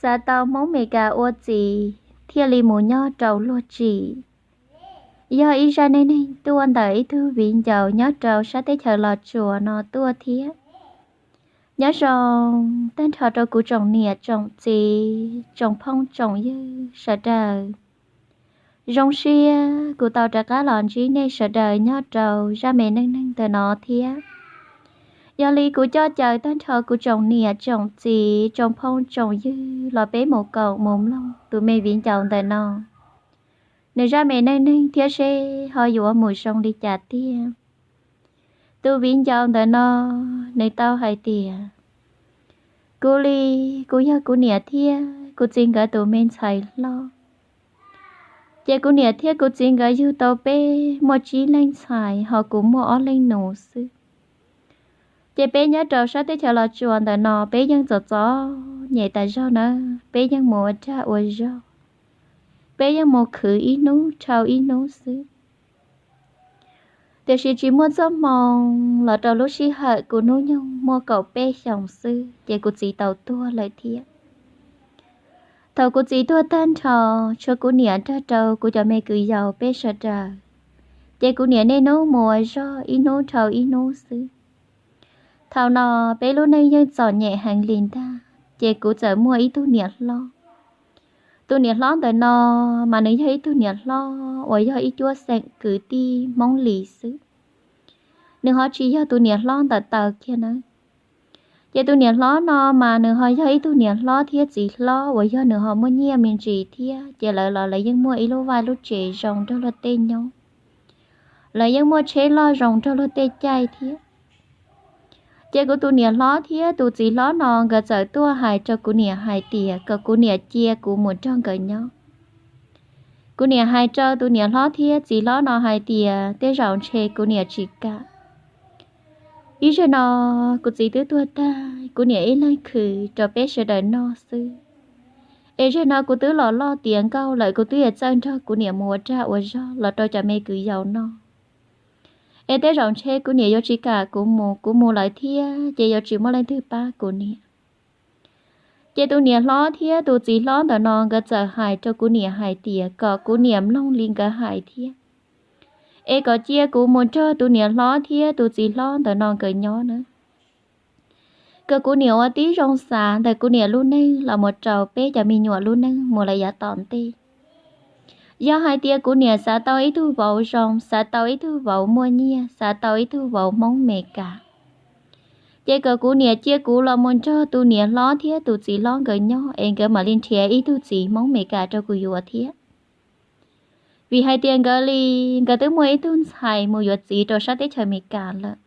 xav tau Hmoob Meskas ua txiv thiaj li mus nyob rau Luag Tsim. Yog ib zaj neej neeg tuaj ntawm ib tug viv ncaus nyob rau sab teb chaws Los Tsuas no tuaj thiab. Nyob zoo tag nrho rau kuv tsoom niam tsoom txiv tsoom phooj tsoom ywg sawv daws. Zoo siab kuv tau rov qab los ntsib nej sawv daws nyob rau zaj me neej neeg ntawm no thiab. Yog li kuv coj caw tag nrho kuv tsoom niam tsoom txiv tsoom phooj tsoom ywg los peb mus koom mus mloog tus me viv ncaus ntawm no nws zaj me neej neeg thiab seb ho yuav mus zoo li cas tiag. Tus viv ncaus ntawm no nws tau hais tias, kuv li, kuv yog kuv niam thiab kuv txiv nkawd tus me ntxhais hlob. Ces kuv niam thiab kuv txiv nkawd yug tau peb muaj tsib leeg ntxhais ho kuv muaj ob leeg nus xwb. Ces peb nyob rau sab teb chaws Los Tsuas ntawm no peb yeej txom txom nyem tas zog na, peb yeej mus ua dag ua zog, peb yeej mus khwv ib hnub dhau ib hnub xwb. Tiam sis tsis muaj txoj hmoo los rau lub sij hawm kuv hnub nyoog muaj kaum peb xyoos xwb ces kuv txiv tau tuag lawm thiab. Thaum kuv txiv tuag tag nrho, tshuav kuv niam nrog rau kuv cov me kwv yau peb sawv daws, ces kuv niam niaj hnub mus ua zog ib hnub dhau ib hnub xwb. Thaum no peb lub neej yeej txom nyem heev li ntag, ces kuv txawm muaj ib tug niam hlob. Tus niam hlob ntawm no mas nws yog ib tug niam hlob uas yog ib cuab xeem kwv tij Hmoob Lis xwb. Nws ho tsis yog tus niam hlob ntawm taws kiag nawb. Ces tus niam hlob no mas nws ho yog ib tug niam hlob thiab txiv hlob uas yog nws ho muaj nyiaj me ntsis thiab, ces lawv los lawv yeej muaj ib lub vaj lub tsev zoo nrog luag tej nyob. Lawv yeej muaj tsheb loj zoo nrog luag tej caij thiab. Ces kuv tus niam hlob thiab tus txiv hlob no nkawd txawm tuaj hais rau kuv niam hais tias kom kuv niam cia kuv mus nrog nkawd nyob. Kuv niam hais rau tus niam hlob thiab txiv hlob no hais tias tej zaum ntshe kuv niam tsis kam. Ib zaug no kuv txiv twb tuag tag, kuv niam ib leeg khwv rau peb sawv daws noj xwb. Es zaum no kuv twb los loj tiav nkauj lawm, kuv twb yuav txawj nrog kuv niam mus ua dag ua zog los rau cov me kwv yau noj. Es tej zaum ntshe kuv niam yuav tsis kam kuv mus, kuv mus lawm thiab ces yuav tsis muaj leej twg pab kuv niam. Ces tus niam hlob thiab tus txiv hlob ntawm no nkawd txawm hais rau kuv niam hais tias kom kuv niam mloog li nkawd hais thiab, es kom cia kuv mus nrog tus niam hlob thiab tus txiv hlob ntawm no nkawd nyob na. Kom kuv niam ua tib zoo xav ntawm kuv niam lub neej los mus rau peb cov me nyuam lub neej mus lawm yav tom ntej. Yog hais tias kuv niam xav tau ib tug vauv zoo, xav tau ib tug vauv muaj nyiaj, xav tau ib tug vauv Hmoob Mes Kas, ces kom kuv niam cia kuv los mus nrog tus niam hlob thiab tus txiv hlob nkawd nyob es nkawd mam li nrhiav ib tug txiv Hmoob Mes Kas rau kuv yuav thiab. Vim hais tias nkawd li, nkawd twb muaj ib tug ntxhais mus yuav txiv rau sab teb chaws Amelikas lawm,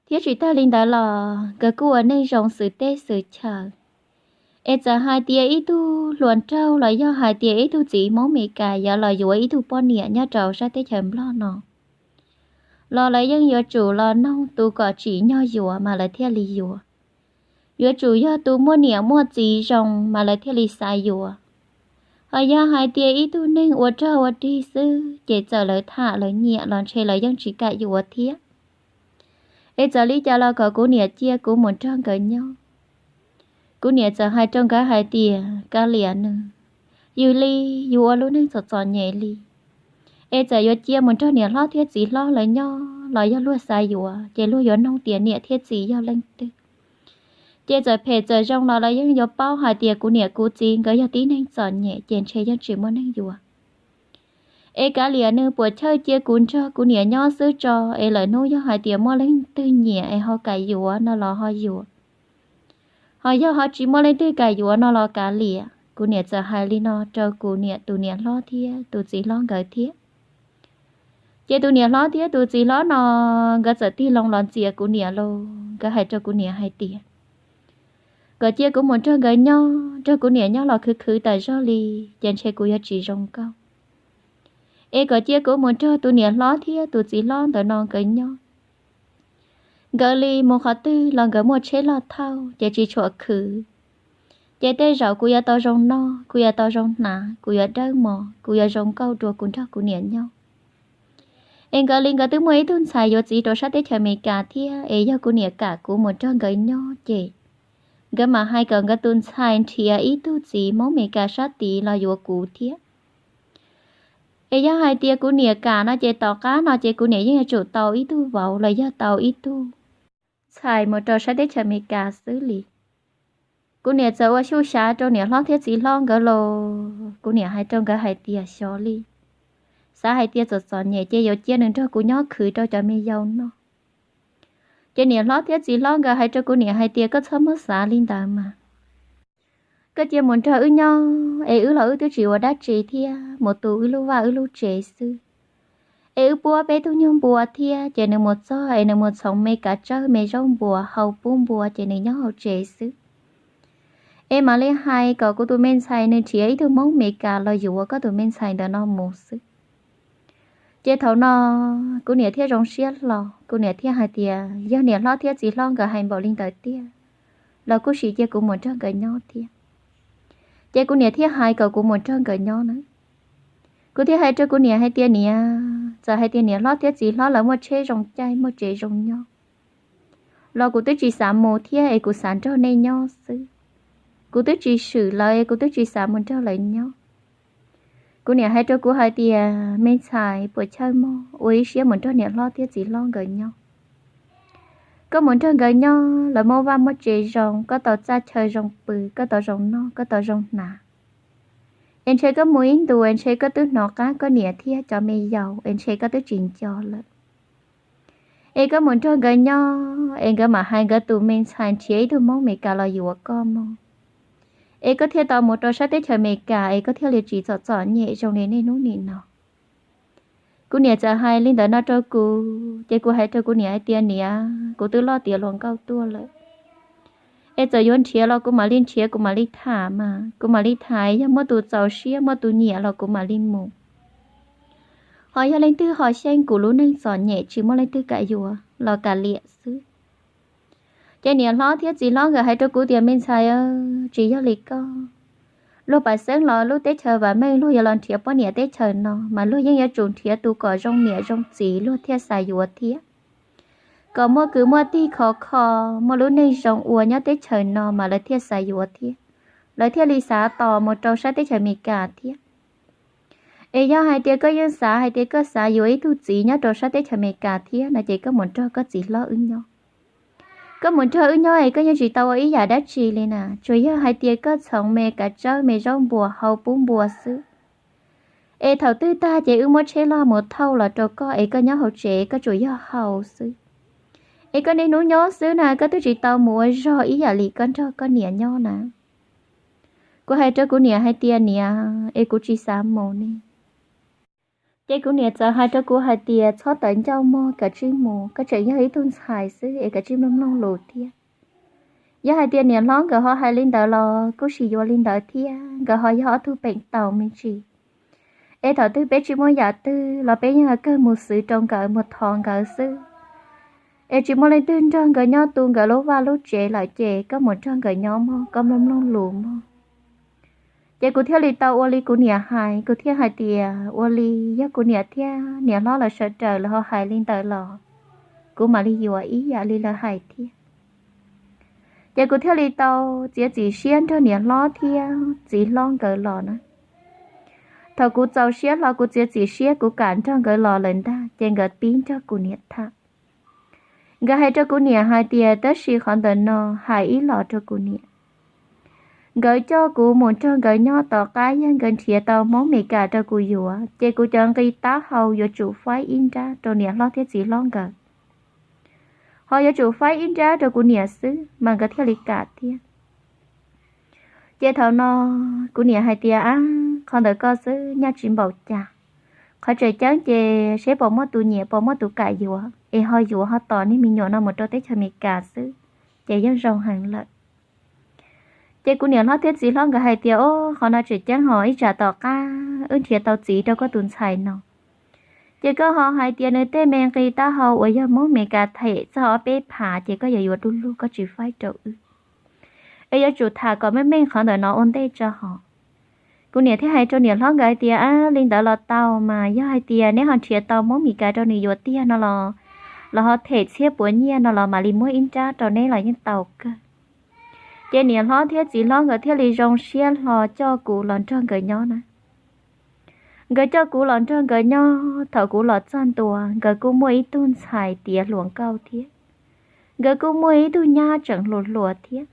thiab tsis tag li ntawd los nkawd kuj ua neej zoo xwm teb xwm chaw. Es txawm hais tias ib tug hluas nraug los yog hais tias ib tug txiv Hmoob Amelikas yuav los yuav ib tug poj niam nyob rau sab teb chaws Nplog no, los lawv yeej yuav tsum los noog tus kom tsim nyog yuav mas lawv thiaj li yuav. Yuav tsum yog tus muaj niam muaj txiv zoo mas lawv thiaj li xav yuav. Ho yog hais tias ib tug neeg ua rog ua dig xwb ces txawm lawv tham lawv nyiam los ntshe lawv yeej tsis kam yuav thiab. Es txawm li cas los kom kuv niam cia kuv mus nrog nkawd nyob. Kuv niam txawm hais rau nkawd hais tias, kav liam nws, yus li, yus ua lub neej txom txom nyem li, es txawm yuav cia mus nrog niam hlob thiab txiv hlob lawv nyob los yog luag xav yuav ces luag yuav noog tias niam thiab txiv yog leej twg. Ces txawm phem txawm zoo los lawv yeej yuav paub hais tias kuv niam kuv txiv nkawd yog tib neeg txom nyem ces ntshe yeej tsis muaj neeg yuav. Es kav liam nws, puas chawj cia kuv nrog kuv niam nyob xwb tso, es lawm hnub yog hais tias muaj leej twg nyiam es ho kam yuav no los ho yuav, ho yog ho tsis muaj leej twg kam yuav no los kav liam. Kuv niam txawm hais li no rau kuv niam tus niam hlob thiab tus txiv hlob nkawd thiab. Ces tus niam hlob thiab tus txiv hlob no nkawd txawm tig loo los ntxias kuv niam lauj, nkawd hais rau kuv niam hais tias, kom cia kuv mus nrog nkawd nyob, nrog kuv niam nyob los khwv khwv tas zog li, ces ntshe kuv yuav tsis zoo nkauj. Es kom cia kuv mus nrog tus niam hlob thiab tus txiv hlob ntawm no nkawd nyob. Nkawd li mus qhov twg los nkawd muaj tsheb loj thauj ces tsis tshua khwv. Ces tej zaum kuv yuav tau zoo noj, kuv yuav tau zoo hnav, kuv yuav dawb mos, kuv yuav zoo nkauj dua kuv nrog kuv niam nyob. Es nkawd li nkawd twb muaj ib tug ntxhais yuav txiv rau sab teb chaws Amelikas thiab, es yog kuv niam kam kuv mus nrog nkawd nyob ces nkawd mam hais kom nkawd tus ntxhais nrhiav ib tug txiv Hmoob Meskas sab tid los yuav kuv thiab. Es yog hais tias kuv niam kam no ces tom qab no ces kuv niam yeej yuav tsum tau ib tug vauv los yog tau ib tug ntxhais mus rau sab teb chaws Amelikas xwb li. Kuv niam txawm ua xyuj xyav rau niam hlob thiab txiv hlob nkawd los kuv niam hais rau nkawd hais tias xyov li, xav hais tias txom txom nyem ces yuav cia nws nrog kuv nyob khwv rau cov me yau no. Ces niam hlob thiab txiv hlob nkawd hais rau kuv niam hais tias koj txhob muab xav li ntawd mas, koj cia mus nrog wb nyob es wb los wb twb tsis ua dab tsi thiab, mus tu wb lub vaj wb lub tsev xwb. Es wb puab peb tug nyuag npua thiab ces nws mus txog es nws mus txhoov me kav tsawb me zaub npua hau pub npua ces nws nyob hauv tsev xwb. Es mam li hais kom kuv tus me ntxhais nws nrhiav ib tug Hmoob Amelikas los yuav koj tus me ntxhais ntawm no mus xwb. Ces thaum no kuv niam thiaj zoo siab hlo, kuv niam thiaj hais tias yog niam hlob thiab txiv hlob nkawd hais npaum li ntawd tiag los kuj sim cia kuv mus nrog nkawd nyob thiab. Ces kuv niam thiaj hais kom kuv mus nrog nkawd nyob na. Kuv thiaj hais rau kuv niam hais tias niam, txawm hais tias niam hlob thiab txiv hlob lawv muaj tsheb zoo caij muaj tsev zoo nyob los kuv twb tsis xav mus thiab es kuv xav nrog nej nyob xwb. Kuv twb tsis swm lawv es kuv twb tsis xav mus nrog lawv nyob. Kuv niam hais rau kuv hais tias me ntxhais, puas chawj mog ua ib siab mus nrog niam hlob thiab txiv hlob nkawd nyob. Koj mus nrog nkawd nyob lawv muaj vaj muaj tsev zoo, koj tau txaj chaw zoo pw, koj tau zoo noj koj tau zoo hnav. Es ntshe koj mus ib ntus es ntshe koj twb hnov qab koj niam thiab cov me yaus es ntshe koj twb tsis nco lawm. Es koj mus nrog nkawd nyob es nkawd mam hais nkawd tus me ntxhais nrhiav ib tug Hmoob Amelikas los yuav koj mog. Es koj thiaj tau mus rau sab teb chaws Amelikas es koj thiaj li tsis txom txom nyem zoo li niaj hnub nim no. Kuv niam txawm hais li ntawd no rau kuv ces kuv hais rau kuv niam hais tias niam, kuv twb loj tiav hluas nkauj tuaj lawm. Es txawm yuav nrhiav los kuv mam li nrhiav kuv mam li tham mas, kuv mam li tham, yog muaj tus txaus siab muaj tus nyiam los kuv mam li mus. Ho yog leej twg ho xyeej kuv lub neej txom nyem tsis muaj leej twg kam yuav los kam liam xwb. Ces niam hlob thiab txiv hlob nkawd hais rau kuv tias me ntxhais, tsis yog li koj. Luag pam xeeb los lub teb chaws vam meej luag yuav los nrhiav poj niam teb chaws no mas luag yeej yuav tsum nrhiav tus kom zoo niam zoo txiv luag thiaj xav yuav thiab. Kom muaj kwv muaj tij khov kho, muaj lub neej zoo ua nyob teb chaws no mas lawv thiaj xav yuav thiab, lawv thiaj li xav tos mus rau sab teb chaws Amelikas thiab. Es yog hais tias koj yeej xav hais tias koj xav yuav ib tug txiv nyob rau sab teb chaws Amelikas thiab no ces koj mus nrog koj txiv hlob wb nyob. Koj mus nrog wb nyob es koj yeej tsis tau ua ib yam dab tsi li na, tsuas yog hais tias koj txhoov me kav tsawb me zaub npua hau pub npua xwb. Es thaum twg tag ces wb muab tsheb loj mus thauj los rau koj es koj nyob hauv tsev koj tsuas yog hau xwb. Es koj niaj hnub nyob xwb na, koj twb tsis tau mus ua zog ib yam li koj nrog koj niam nyob na. Kuv hais rau kuv niam hais tias niam, es kuv tsis xav mus ne. Ces kuv niam txawm hais rau kuv hais tias txhob tawv ncauj mog, kav tsij mus, koj tseem yog ib tug ntxhais xwb es kav tsij mloog mloog lus thiab. Yog hais tias niam hlob nkawd ho hais li ntawd los kuj sim yuav li ntawd thiab, nkawd ho yog ob tug peem taus me ntsis. Es thaum twg peb tsis muaj yam twg los peb yeej kawg mus xwv rau nkawd mus thov nkawd xwb. Es tsis muaj leej twg nrog nkawd nyob tu nkawd lub vaj lub tsev lawm ces koj mus nrog nkawd nyob mog, koj mloog mloog lus mog. Ces kuv thiaj li tau ua li kuv niam hais, kuv thiaj hais tias ua li, yog kuv niam thiab niam hlob lawv sawv daws lawv ho hais li ntawd los kuv mam li yuav ib yam li lawv hais thiab. Ces kuv thiaj li tau txiav txim siab nrog niam hlob thiab txiv hlob nkawd los na. Thaum kuv txaus siab hlo kuv txiav txim siab kuv kam nrog nkawd los lawm ntag ces nkawd pib nrog kuv niam tham. Nkawd hais rau kuv niam hais tias tab sis qhov ntawm no hais ib los rau kuv niam. Nkawd coj kuv mus nrog nkawd nyob tom qab yog nkawd nrhiav tau Hmoob Meskas rau kuv yuav ces kuv cov nqi taub hau yuav tsum faib ib nrab rau niam hlob thiab txiv hlob nkawd, ho yuav tsum faib ib nrab rau kuv niam xwb mas nkawd thiaj li kam thiab. Ces thaum no kuv niam hais tias ab, qhov ntawd koj xwb nyaj tsis npaum cas. Qhov tseem ceeb ces seb puas muaj tus nyiam puas muaj tus kam yuav es ho yuav ho tos niag me nyuam no mus rau teb chaws Amelikas xwb ces yeej zoo heev lawm. Ces kuv niam hlob thiab txiv hlob nkawd hais tias o, qhov no tseem ceeb ho ib tsam tom qab wb nrhiav tau txiv rau koj tus ntxhais no ces koj ho hais tias nws tej me nqi taub hau uas yog Hmoob Meskas them txog ob peb phav ces koj yuav yuav du lug koj tsis faib rau wb. Es yuav tsum tham kom meej meej qhov ntawm no ua ntej tso hos. Kuv niam thiaj hais rau niam hlob nkawd hais tias ab, li ntawd los tau mas, yog hais tias neb ho nrhiav tau Hmoob Meskas rau nws yuav tiag no los, los ho them txhiab puav nyiaj no los mam li muab ib nrab rau neb los yeej tau kawg. Ces niam hlob thiab txiv hlob nkawd thiaj li zoo siab hlo coj kuv los nrog nkawd nyob na. Nkawd coj kuv los nrog nkawd nyob, thaum kuv los txog ntua nkawd kuj muaj ib tug ntxhais tiav hluas nkauj thiab. Nkawd kuj muaj ib tug nyab tseem hluas hluas thiab.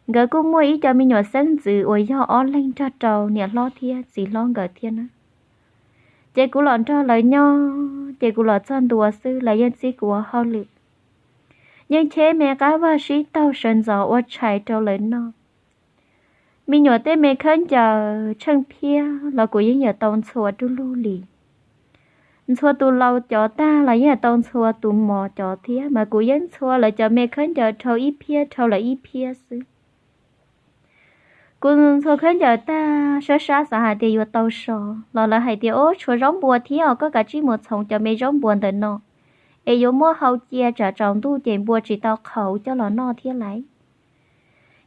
Nkawd kuj muaj ib co me nyuam xeeb ntxwv uas yog ob leeg nrog rau niam hlob thiab txiv hlob nkawd thiab na. Ces kuv los nrog lawv nyob, ces kuv los txog ntua xwb lawv yeej txib kuv ua hauj lwm. Yeej cheb me qab vaj sib taug sawv ntxov ua tshais rau lawv noj. Me nyuam tej me khaub ncaws tsheej phiab los kuv yeej yuav tau ntxhua du lug li. Ntxhua tus laus cov tag los yeej yuav tau ntxhua tus mos cov thiab, mas kuv yeej ntxhua lawv cov me khaub ncaws dhau ib phiab dhau lawv ib phiab xwb. Kuv ntxhua khaub ncaws tag sab sab xav hais tias yuav tau so, los lawv hais tias, Ob, tshuav zaub npua thiab os, koj kav tsij mus txhoov cov me zaub npua ntawm no, es yuav muab hau cia tsam tsaus ntuj ces npua tsis tau qhauv coj los noj thiab lauj.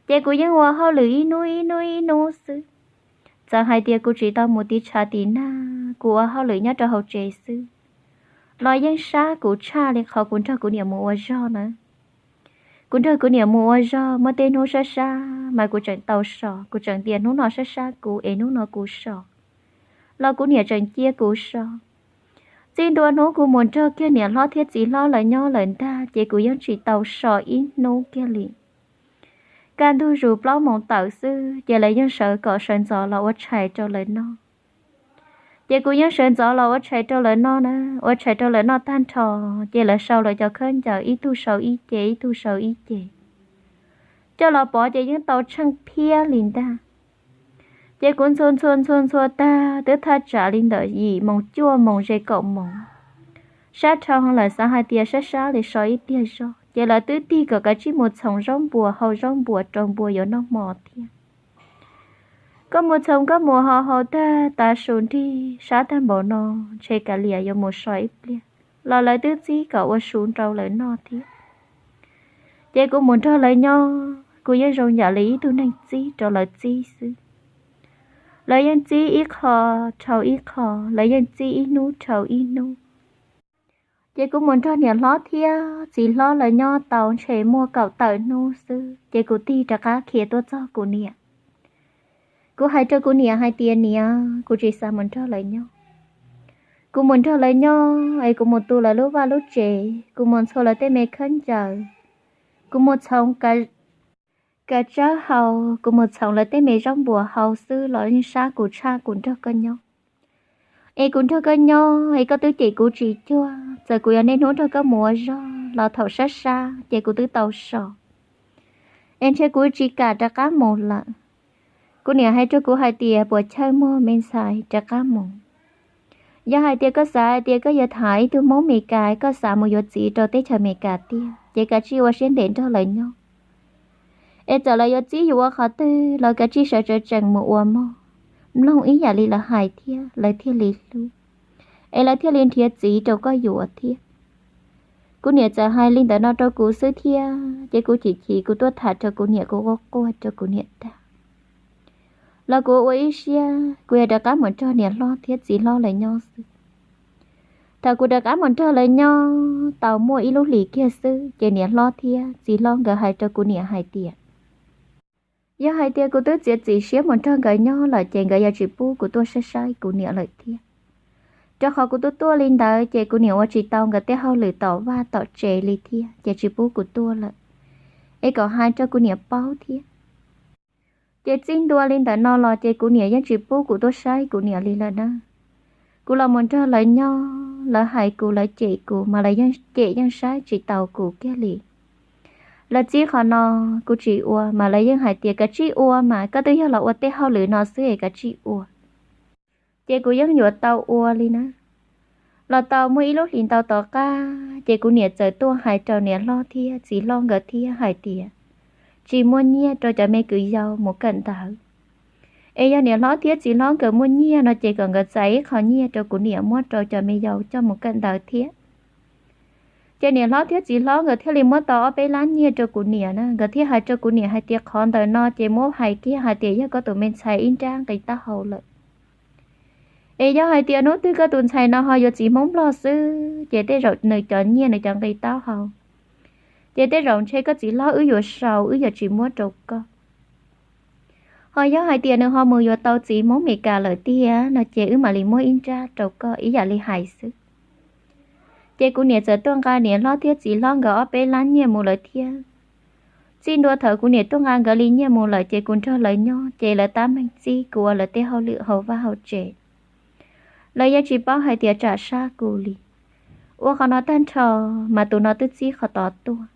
Ces kuv yeej ua hauj lwm ib hnub ib hnub ib hnub xwb. Txawm hais tias kuv tsis tau mus tiv tshav tiv nag, kuv ua hauj lwm nyob rau hauv tsev xwb, los yeej sab kuv tshaj li qhov kuv nrog kuv niam mus ua zog na. Kuv nrog kuv niam mus ua zog muaj tej hnub sab sab mas kuv tseem tau so, kuv tseem tias hnub no sab sab kuv es hnub no kuv so, los kuv niam tseem cia kuv so. Txij ntua hnub kuv mus nrog kiag niam hlob thiab txiv hlob lawv nyob lawm ntag ces kuv yeej tsis tau so ib hnub kiag li. Kaj ntug zus plaub moos tawm xwb ces lawv yeej sawv kom sawv ntxov los ua tshais rau lawv noj. Ces kuv yeej sawv ntxov los ua tshais rau lawv noj na, ua tshais rau lawv noj tag nrho, ces lawv sau lawv cov khaub ncaws ib tug sau ib ce ib tug sau ib ce coj los pov ces yeej tau tsheej phiab li ntag. Ces kuv ntxhua ntxhua ntxhua ntxhua tag twb thaj tsam li ntawm yim moos cuaj moos ze kaum moos, sab dhau lawm xav hais tias sab sab li so ib pliag zog ces lawv twb tig kom kav tsij mus txhoov zaub npua hau zaub npua rau npua yuav noj hmo thiab. Koj mus txhoov koj mus hau hau tag tav su nrig sab tag npaum no, ntshe kav liam yuav mus so ib pliag, los lawv twb txib kom ua su rau lawv noj thiab. Ces kuv mus nrog lawv nyob kuv yeej zoo yam li ib tug neeg txib rau lawv txib xwb. Lawv yeej txib ib qho dhau ib qho, lawv yeej txib ib hnub dhau ib hnub. Ces kuv mus nrog niam hlob thiab txiv hlob lawv nyob tau ntshe muaj kaum tawm hnub xwb ces kuv tig rov qab khiav tuaj txog kuv niam. Kuv hais rau kuv niam hais tias, Niam, kuv tsis xav mus nrog lawv nyob. Kuv mus nrog lawv nyob es kuv mus tu lawv lub vaj lub tsev, kuv mus ntxhua lawv tej me khaub ncaws, kuv mus txhoov kav tsawb hau, kuv mus txhoov lawv tej me zaub npua hau xwb los yeej sab kuv tshaj kuv nrog koj nyob. Es kuv nrog koj nyob es koj twb cem kuv tsis cuag, txawm kuv yuav niaj hnub nrog koj mus ua zog los thaum sab sab ces kuv twb tau so. Es ntshe kuv tsis kam rov qab mus lawm. Kuv niam hais rau kuv hais tias, Puas chawj mog me ntxhais, rov qab mus. Yog hais tias koj xav hais tias koj yuav tham ib tug Hmoob Meskas, koj xav mus yuav txiv rau teb chaws Meskas tiag ces kav tsij ua siab ntev nrog lawv nyob. Es txawm lawv yuav txib yus ua qhov twg los kav tsij sawv tsees tsees mus ua mog. Mloog ib yam li lawv hais thiab lawv thiaj li hlub, es lawv thiaj li nrhiav txiv rau koj yuav thiab. Kuv niam txawm hais li ntawd no rau kuv xwb thiab ces kuv chim chim kuv tuaj tham rau kuv niam, kuv quaj quaj rau kuv niam tag los kuv ua ib siab kuv yuav rov qab mus nrog niam hlob thiab txiv hlob lawv nyob xwb. Thaum kuv rov qab mus nrog lawv nyob tau muaj ib lub hlis kiag xwb ces niam hlob thiab txiv hlob nkawd hais rau kuv niam hais tias, yog hais tias kuv twb txiav txim siab mus nrog nkawd nyob lawm ces nkawd yuav tsis pub kuv tuaj saib saib kuv niam lawm thiab. Rau qhov kuv tuaj tuaj li ntawd ces kuv niam ua tsis tau nkawd tej hauj lwm tom vaj tom tsev li thiab ces tsis pub kuv tuaj lawm, es kom hais rau kuv niam paub thiab. Ces txij ntua li ntawm no los ces kuv niam yeej tsis pub kuv tuaj saib kuv niam li lawm na. Kuv los mus nrog lawv nyob, lawv hais kuv lawv cem kuv mas lawv yeej cem yeej saib tsis taus kuv kiag li. Lawv txib qhov no kuv tsis ua mas lawv yeej hais tias, Kav tsij ua mas, koj twb yog los ua tej hauj lwm no xwb es kav tsij ua. Ces kuv yeej yuav tau ua li na. Los tau muaj ib lub hlis ntau tom qab ces kuv niam txawm tuaj hais rau niam hlob thiab txiv hlob nkawd thiab hais tias, tsis muaj nyiaj rau cov me kwv yau mus kawm ntawv. Es yog niam hlob thiab txiv hlob nkawd muaj nyiaj no ces kom nkawd txais ib qho nyiaj rau kuv niam muab rau cov me yau coj mus kawm ntawv thiab. Ces niam hlob thiab txiv hlob nkawd thiaj li muab tau ob peb lab nyiaj rau kuv niam na, nkawd thiaj hais rau kuv niam hais tias, Qhov ntawm no ces muab hais kiag hais tias yog koj tus me ntxhais ib nrab nqi taub hau lawm. Es yog hais tias hnub twg koj tus ntxhais no ho yuav txiv Hmoob Nplog xwb ces tej zaum nws cov nyiaj nws cov nqi taub hau Ces tej zaum ntshe koj txiv hlob wb yuav sau, wb yuav tsis muab rau koj. Ho yog hais tias nws ho mus yuav tau txiv Hmoob Meskas lawm tiag no ces wb mam li muab ib nrab rau koj ib yam li hais xwb. Ces kuv niam txawm tuaj nqa niam hlob thiab txiv hlob nkawd ob peb lab nyiaj mus lawm thiab. Txij ntua thaum kuv niam tuaj nqa nkawd li nyiaj mus lawm ces kuv nrog lawv nyob ces lawv tab meeg txib kuv ua lawv tej hauj lwm hauv vaj hauv tsev. Lawv yeej tsis paub hais tias tsam sab kuv li. Ua qhov no tag nrho, mas tus no twb txib qhov tod tuaj.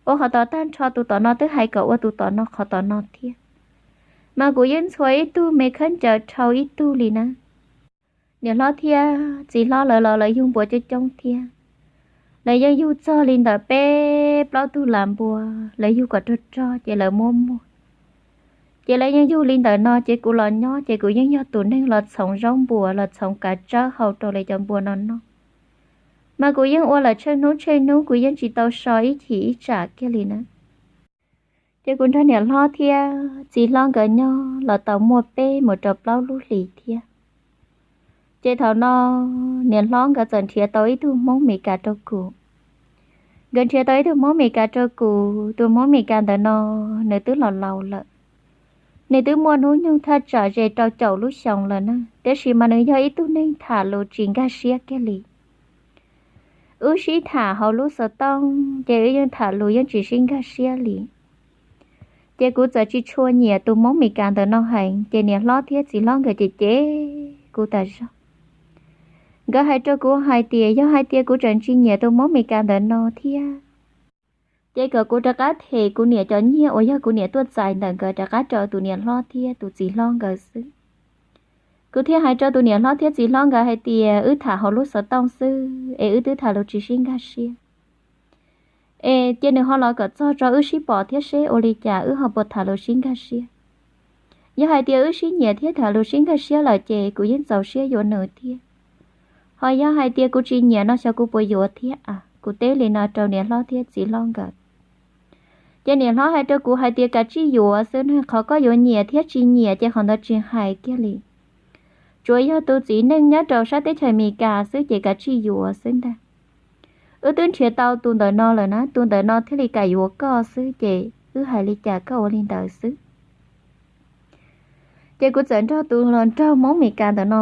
Ua qhov tod tag nrho, tus tom no twb hais kom ua tus tom no qhov tom no thiab. Mas kuv yeej ntxhua ib tug me khaub ncaws dhau ib tug li na. Niam hlob thiab txiv hlob lawv los lawv yug npua coob coob thiab. Lawv yeej yug txog li ntawm peb plaub tug las npua, lawv yug kom rog rog ces lawv muab muag. Ces lawv yeej yug li ntawm no ces kuv los nyob ces kuv yeej yog tus neeg los txhoov zaub npua los txhoov kav tsawb hau rau lawv cov npua no noj. Mas kuv yeej ua lawm tsheej hnub tsheej hnub, kuv yeej tsis tau so ib chim ib tsam kiag li na. Ces kuv nrog niam hlob thiab txiv hlob nkawd nyob los tau muaj peb mus rau plaub lub hlis thiab. Ces thaum no niam hlob nkawd txawm nrhiav tau ib tug Hmoob Meskas rau kuv. Nkawd nrhiav tau ib tug Hmoob Meskas rau kuv, tus Hmoob Meskas ntawm no nws twb los laus lawm. Nws twb muaj hnub nyoog thaj tsam ze rau caum lub xyoos lawm na, tiam sis mas nws yog ib tug neeg tham lus tsis nkag siab kiag li. Wb sib tham hauv lub xov tooj ces wb yeej tham lus yeej tsis sib nkag siab li. Ces kuv txawm tsis tshua nyiam tus Hmoob Meskas ntawm no heev, ces niam hlob thiab txiv hlob nkawd cem cem kuv tas zog. Nkawd hais rau kuv hais tias yog hais tias kuv tseem tsis nyiam tus Hmoob Meskas ntawm no thiab, ces kom kuv rov qab them kuv niam cov nyiaj uas yog kuv niam tuaj txais ntawm nkawd rov qab rau tus niam hlob thiab tus txiv hlob nkawd xwb. Kuv thiaj hais rau tus niam hlob thiab txiv hlob nkawd hais tias wb tham hauv lub xov tooj xwb es wb twb tham lus tsis sib nkag siab. Es cia nws ho los kom txog tso wb sib pom thiab seb ua li cas wb ho puas tham lus sib nkag siab. Yog hais tias wb sib nyiam thiab tham lus sib nkag siab lawm ces kuv yeej txaus siab yuav nws thiab. Ho yog hais tias kuv tsis nyiam no xyov kuv puas yuav thiab a, kuv teb li no rau niam hlob thiab txiv hlob nkawd. Ces niam hlob hais rau kuv hais tias kav tsij yuav xwb na, qhov koj yuav nyiam thiab tsis nyiam ces qhov ntawd tsis hais kiag li. Tsuas yog tus txiv neej nyob rau sab teb chaws Amelikas xwb ces kav tsij yuav xwb ntag. Wb twb nrhiav tau tus ntawm no lawm na, tus ntawm no thiaj li kam yuav koj xwb ces wb hais li cas koj ua li ntawd xwb. Ces kuv txawm nrog tus hluas nraug Hmoob Amelikas ntawm no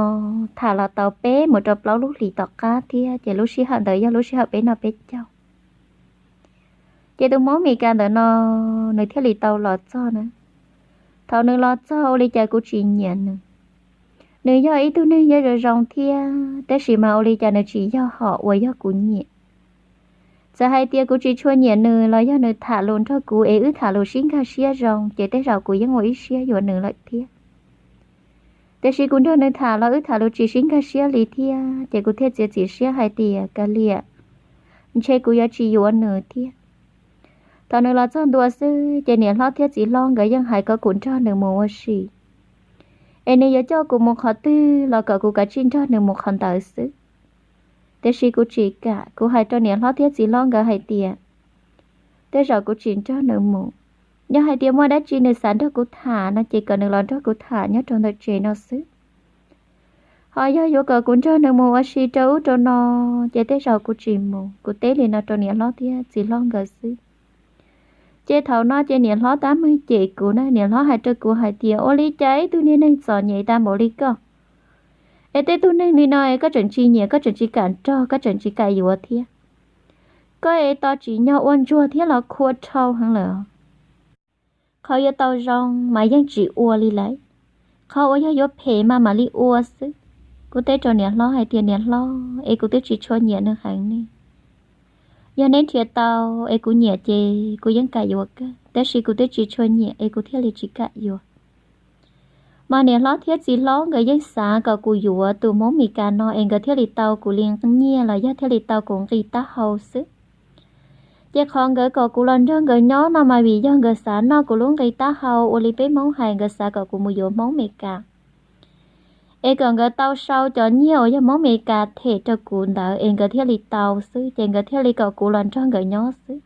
tham los tau peb mus rau plaub lub hlis tom qab thiab, ces lub sij hawm ntawd yog lub sij hawm peb noj peb caug. Ces tus Hmoob Amelikas ntawm no nws thiaj li tau los txog na. Thaum nws los txog ua li cas kuv tsis nyiam nws. Nws yog ib tug neeg yeej zoo zoo thiab, tab sis mas ua li cas nws tsis yog hom uas yog kuv nyiam. Txawm hais tias kuv tsis tshua nyiam nws los yog nws tham lus nrog kuv es wb tham lus sib nkag siab zoo ces tej zaum kuv yeej ua ib siab yuav nws lawm thiab. Tiam sis kuv nrog nws tham los wb tham lus tsis sib nkag siab li thiab, ces kuv thiaj txiav txim siab hais tias kav liam, ntshe kuv yuav tsis yuav nws thiab. Thaum nws los txog ntua xwb ces niam hlob thiab txiv hlob nkawd yeej hais kom kuv nrog nws mus ua si, es nws yuav coj kuv mus qhov twg los kom kuv kav tsij nrog nws mus qhov ntawd xwb. Tiam sis kuv tsis kam, kuv hais rau niam hlob thiab txiv hlob nkawd hais tias tej zaum kuv tsis nrog nws mus. Yog hais tias muaj dab tsi nws xav nrog kuv tham no ces kom nws los nrog kuv tham nyob rau ntawm tsev no xwb. Ho yog yuav kom kuv nrog nws mus ua si rau ub rau no, ces tej zaum kuv tsis mus. Kuv teb li no rau niam hlob thiab txiv hlob nkawd xwb. Ces thaum no ces niam hlob tab meeg cem kuv na, niam hlob hais rau kuv hais tias ua li cas ib tug niag neeg txom nyem tag npaum li koj, es tej tug neeg li no es koj tseem tsis nyiam, koj tseem tsis kam nrog, koj tseem tsis kam yuav thiab. Koj es tos tsim nyog ua ntsuag thiab los khua dhau heev lawm. Qhov yuav tau zoo mas yeej tsis ua li lawm, qhov uas yog yuav phem mas mam li ua xwb. Kuv teb rau niam hlob hais tias niam hlob, es kuv twb tsis tshua nyiam nws heev ne. Yog neb nrhiav tau es kuv nyiam ces kuv yeej kam yuav kawg, tab sis kuv twb tsis tshua nyiam es kuv thiaj li tsis kam yuav. Mas niam hlob thiab txiv hlob nkawd yeej xav kom kuv yuav tus Hmoob Meskas no es nkawd thiaj li tau kuv li nyiaj los yog thiaj li tau kuv nqi taub hau xwb. Ces qhov nkawd kom kuv los nrog nkawd nyob no mas vim yog nkawd xav noj kuv lub nqi taub hau, ua li peb Hmoob hais nkawd xav kom kuv mus yuav Hmoob Meskas, es kom nkawd tau sau cov nyiaj uas yog Hmoob Meskas them rau kuv ntawd es nkawd thiaj li tau xwb, ces nkawd thiaj li kom kuv los nrog nkawd nyob xwb.